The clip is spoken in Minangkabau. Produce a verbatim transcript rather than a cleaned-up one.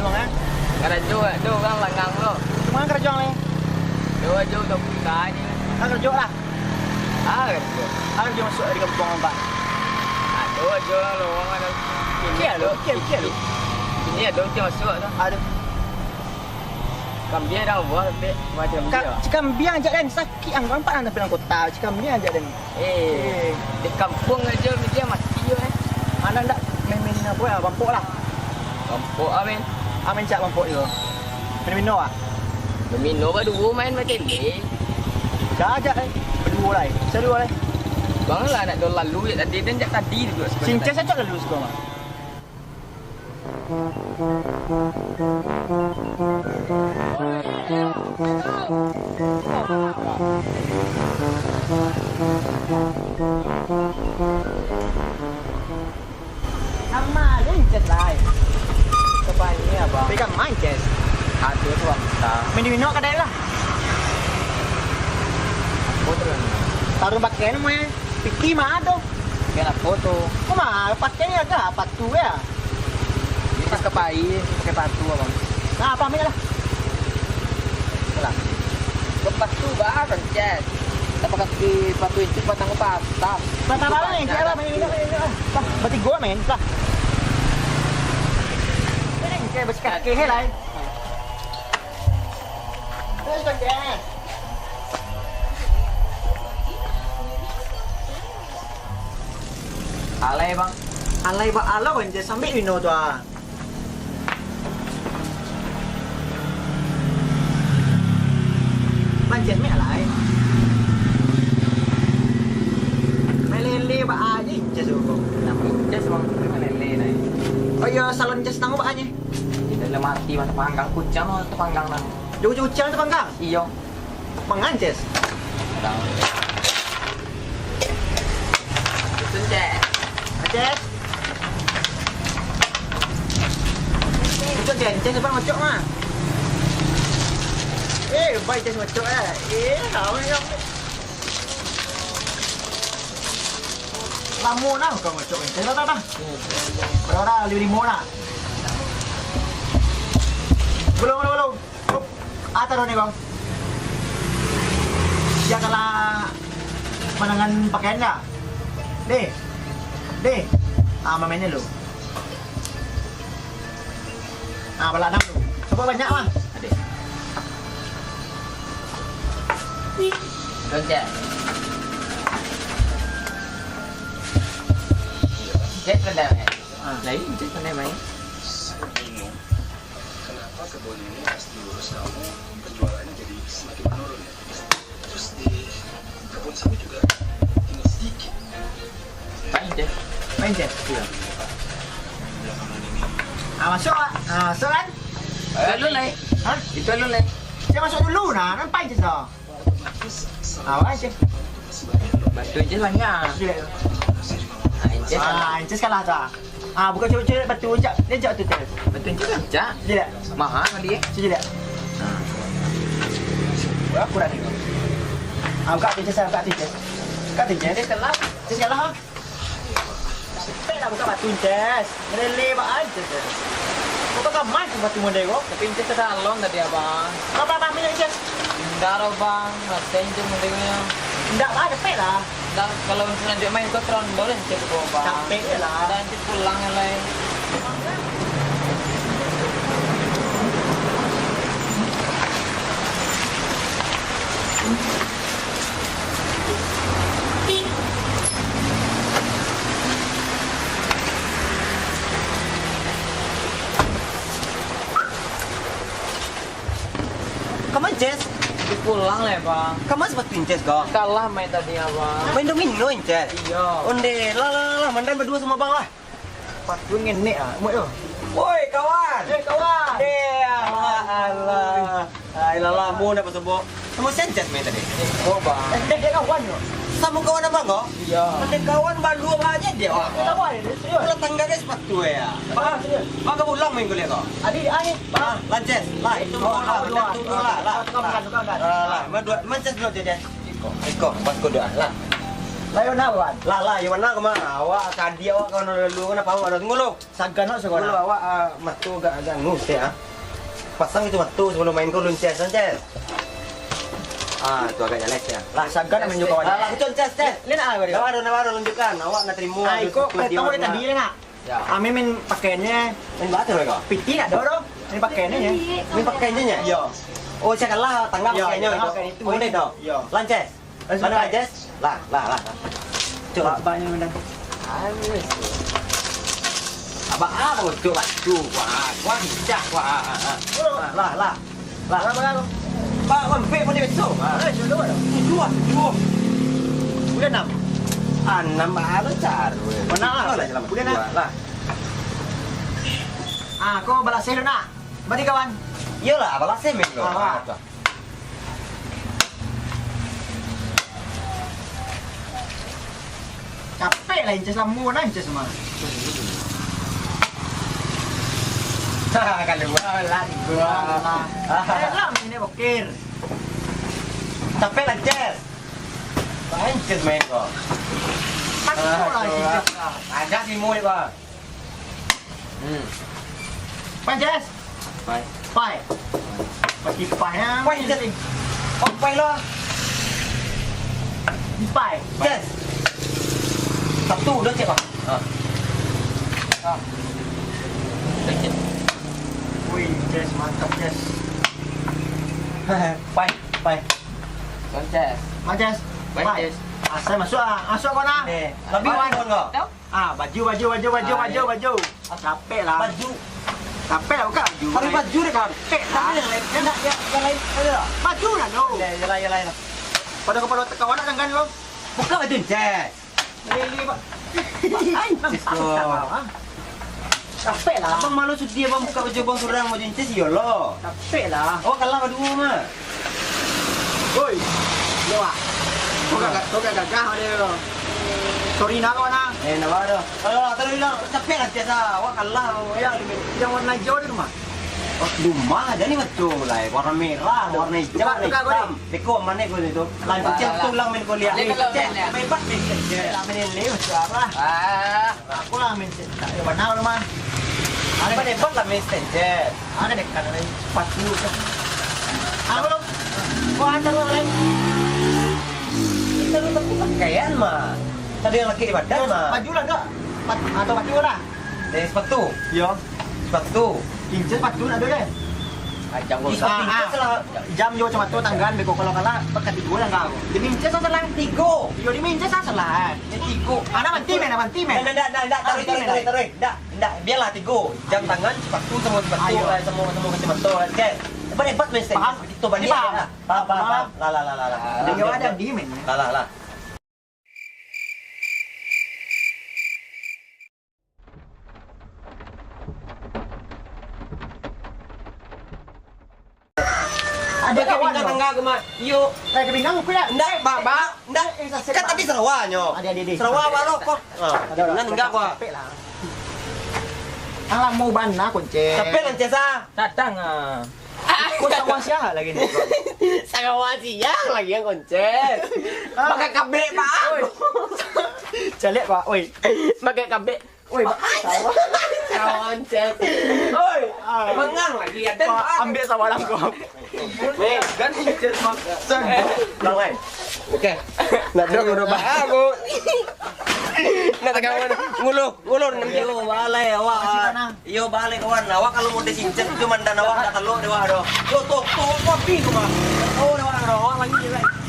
Bang, eh? Karajo, ado urang langang tu. Manga karajo lai? Ado ajo budak buta je. Ah, karajo lah. Ah, karajo. Ah, karajo masuak di kampuang, Bang. Ado ajo lorong ado. Kini ado, kini, kini ado. Kini ado, kini masuak tu. Ado. Kambiang dah buah, tapi macam Ka-, dia. Cikambiang ajak den, sakik ang, nampak ang dalam kota, cikambiang ajak den. Eh, di kampuang ajo media mati yo, eh. Anak ndak main-main apo yo, bampok lah. Bampok ah, main. Ah, main cak bampok yo. Main domino ah. Domino baduo main macam ni. Cak ajak, eh. Baduo lah, eh. Saduo lah, eh. Bang lah nak lalu je tadi, dan jak tadi duduak sekolah. Sincas tadi. Acok lalu siko mah. Sama, Inces lai. Kebanyi, Abang. Pegang main, Ces. Aduh, tuan. Main di minum kadai lah. Apo tu, Bang? Taruh bakeh ni, mah. Piti mah ado. Kenapa tu? Kok mah, pakainya agak apa tu ya? Ini pas ke pai, pakai patu, Abang. Nah, apa ambil lah? Alah. Kok patu barang, Ces. Tak pakai patu itu, batang patah. Patah apa ni? Banyak. Dia apa? Main, main, main, main. Lah, bertiga main, lah. Ini kayak besikap kehel lah, eh. Terus, Ces. Alai, Bang. Alai ba alau, Inces, sampai Wino tu, ah. Bang, Ces, mek alai. Malele ba aja, Inces, tu. Kenapa Inces, Bang? Malele, nai. Oh, iya, salon Inces tangguh ba aja. Kita dah mati, Bang. Panggang kucang, Bang, tu panggang, Bang. Jauh-jauh kucang tu panggang? Iyo. Mangan, Ces. Itu, Ces. Ces. Itu, Ces. Ces, apa ngocok, mah? Eh, baik, Ces, ngocok, eh. Eh, lama, lama. Lamo nah, kau ngocok ni. Ces, dah, dah, dah. Dah, dah, lima, lima nah. Belum, belum, belum. Hup. Ah, taruh ni, Bang. Dia salah manangan pakaian dah. Deh. Deh. Ah, mamainnya lu. Ah, balak enam lu. Coba banyak, Bang. Adek. Doncet. Jet pandai main. Ah. Lain, Jet pandai main. Kenapa kebun ini pas diurus kamu, penjualannya jadi semakin menurun ya? Terus di kebun sawit juga tinggal sedikit. Main je. Main je? Iya. Ah, masuk, Pak. Ah, masuk kan? Eh, alun lai. Hah? Itu alun lai. Saya masuk dulu nah, nampak je so. Ah, main je. Batu je banyak. Iya. Ah, Inces kalah. Ah, Inces kalah tu, ah. Ah, bukan cewek-cewek batu je. Dia jak tu, Tes. Batu Inces kan, Cak? Sini lihat. Mahal kan dia? Sini lihat. Ah. Berapa kurang ni? Ah, buka tu, Inces, buka tu, Inces. Buka tu, Inces. Dia kalah. Inces kalah, ah. Sampai lah buka batu, Inces. Ngelele bak aja, Inces. Kau tak main tu batu model kau. Tapi Inces ke salon tadi, Abang. Berapa, berapa minyak, Inces? Indak doh, Bang. Rasai Inces model kau. Indak lah, capek lah. Dah, kalau Inces lanjut main, kau terondo lah Inces tu, Bang. Capek je lah. Dah, Inces pulang lah, eh. Kama Inces? Inces pulang lah, Bang. Kama sepatu Inces ko? Kalah main tadi, Abang. Main domino, Inces? Iyo. Onde, lah, lah, lah, lah, mandan badua samo Abang lah. Sepatu ngenek ah, muat tu. Woi, kawan. Eh, kawan. Eh, alah, alah. Ai, lah lamo dah basobok. Samo si Anjas main tadi? Samo, Bang. Eh, dia, dia kawan tu. Samo kawan abang ko? Iya. Ada kawan baru abang aja dia, Bang. Kawan, serius. Pulang tangga dia sepatu ya. Bang, serius. Bang, kamu ulang main kuliah ko? Adi, ah, ni. Bang, lances. Lah, itu bola, bola, bola, lah. Tukar, tukar, tukar. Lah, lah, lah. Main dua, main ses dulu aja, Jas. Iko, iko, pas ko doa, lah. Lah, yo nah, kawan. Lah, lah, yo nah, kama? Awak tadi awak kawan lalu, kenapa awak dah tunggu lu? Sagan awak sagan. Dulu awak, ah, mato agak, agak ngusek, ah. Pasang itu mato sebelum main ko, lunces, lunces. Ah, tu agak jaleh, ya. Lah, sagan main jo kawan. Lah, lah, lunces, lunces. Lain ah, kawan. Nah, baru, nah, baru, tunjukkan. Awak nak terima. Ah, iko, satu pertama dia tadi, nak. Ya. Ame main pakaiannyo. Main batu, kau? Piti nak ado, doh. Main pakaiannyo, ya. Main pakaiannyo, ya? Yo. Oh, saya kalah tangah pakaiannyo, tangah itu. Pakaian itu. Oh, ini, doh. Yo. Lunces. Lansuang, Jess. Lah, lah, lah, lah. Cuk, lah. Abang, abang, abang. Abang, abang, cuk, lah, cuk. Wah, wah, lincah, wah. Lah, lah, lah. Lah, lah, lah. Pak, Wan, pek pun dia besok. Ah. Eh, sudah, sudah. Tujuh, ah, tujuh. Udah enam. Ah, enam, ah, lu cari. Mana lah? Lah, lah, udah enam. Lah. Ah, kau balas sih, nak? Berarti kawan. Iyalah, balas sih, men, lo. Ah, ah. Ah, tu. Capek lah inces lamo nah, inces mah. Kalau lah, gua. Alah. Eh, lah, ini bokir. Capek lah, Ces. Lah, inces main kok. Takut lah, inces lah. Agak timun, Pak. Hmm. Pai, Ces. Pai. Pai. Pasti pai, ha? Pai, Ces. Oh, pai lo. Pai. Ces. Satu, dua, Ces, Bang. Ah. Ah. Pai, Ces. Wih, Ces, mantap, Ces. Pai, pai. Pai, Ces. Pai, Ces. Pai, Ces. Asal masuk, ah. Masuk kau, nah. Eh, lebih kawan kau. Ah, baju, baju, baju, baju, ah, baju, iya. Baju. Ah, capek lah. Baju. Capek lah, buka baju. Tapi baju deh, kawan. Capek lah. Tapi yang lain, yang, yang, yang lain, ada tak? Baju lah, no. Ya, ya lah, ya lah, ya lah. Pada kepala teka awak nak dengan lo. Buka baju, Ces. Lele, Pak. Anjis, lo. Capek lah. Abang malu sudi abang buka baju abang surang, baju inces, iyo lo. Capek lah. Oh, kalah baduo mah. Oi. Yo, Pak. Kau gagah, kau gagah, gagah dia lo. Sorry, nak, kawan, ah. Eh, nak, apa tu? Alah, terus bilang, capek lah, biasa. Awak kalah, awak. Ya, yang warna hijau di rumah. Oh, rumah aja ni betul lah. Warna merah, warna hijau, tukar, warna tukar, hitam. Beko mana kau itu? Lanjut, Cel, tulang main kau lihat. Lihat kalau Cel, main, ya. Hebat main Cel. Cel, main ini, suara. Ah. Aku lah main Cel. Tak ada warna, rumah. Ada hebat lah main Cel. Ada dekat ada sepatu. Aku lo. Kau antar orang lain. Kita lu tapi pakaian mah. Tadi yang lagi di badan mah. Baju lah, Dok. Pat-, atau baju lah. Dari sepatu? Iyo. Sepatu. Inces sepatu nak ado, deh. Ah, jam kosong. Ah, ah. Inces lah. Jam jo kacamato, tanggan, beko kalau kalah, pakai tigo lah kau. Demi inces lah salah. Tigo. Iyo, demi inces lah salah. Ya, tigo. Anak manti, men, anak manti, men. Ndak, ndak, ndak, ndak, taruh, taruh, taruh, taruh. Ndak, ndak, biarlah tigo. Jam tangan, sepatu, sama sepatu, ayo. Eh, sama, sama kacamato, kan? Hebat, hebat, men, Stan. Paham? Itu balik, paham? Paham, paham, paham. Lah, lah, lah, lah, lah. Lah, lah, lah. Lah, lah, lah. Ada kawan pinggang tangga ke, Mak? Iyo. Eh, ke pinggang aku ya? Ndak, Bak, Bak. Ndak. Eh, sasek, kan Bak. Tadi sarawa nyo. Ade, ade, ade. Sarawa, Bak, lo, kok. Ah, ada, ada. Nan enggak, Bak. Capek lah. Alah, mau bana, Konce. Capek lah, Cesa. Datang, ah. Kok sarawa siang lagi ni? Sarawa siang lagi yang Konce. Ah. Pakai kabek, Bak. Oi. Caliak, Bak. Oi. Pakai kabek. Woi, Bak, sarawa. Kawan, Cel. Oi, ah. Mangang lagi, ya, dan Bak, ambil sarawa langkok. Nih, ganti, Cel, Bak. Bang, Bang. Oke. Nak dong, udah, Bak. Aku. Nak tekan mana? Ngulu, ngulu, enam kilo. Yo, balai, awak. Masih panas. Yo, balai, kawan. Awak kalau mau disincet, cuma dan awak tak telok deh, wah, doh. Yo, tuh, tuh, kopi tuh, Bang. Oh, deh, wah, doh. Awak lagi, lagi.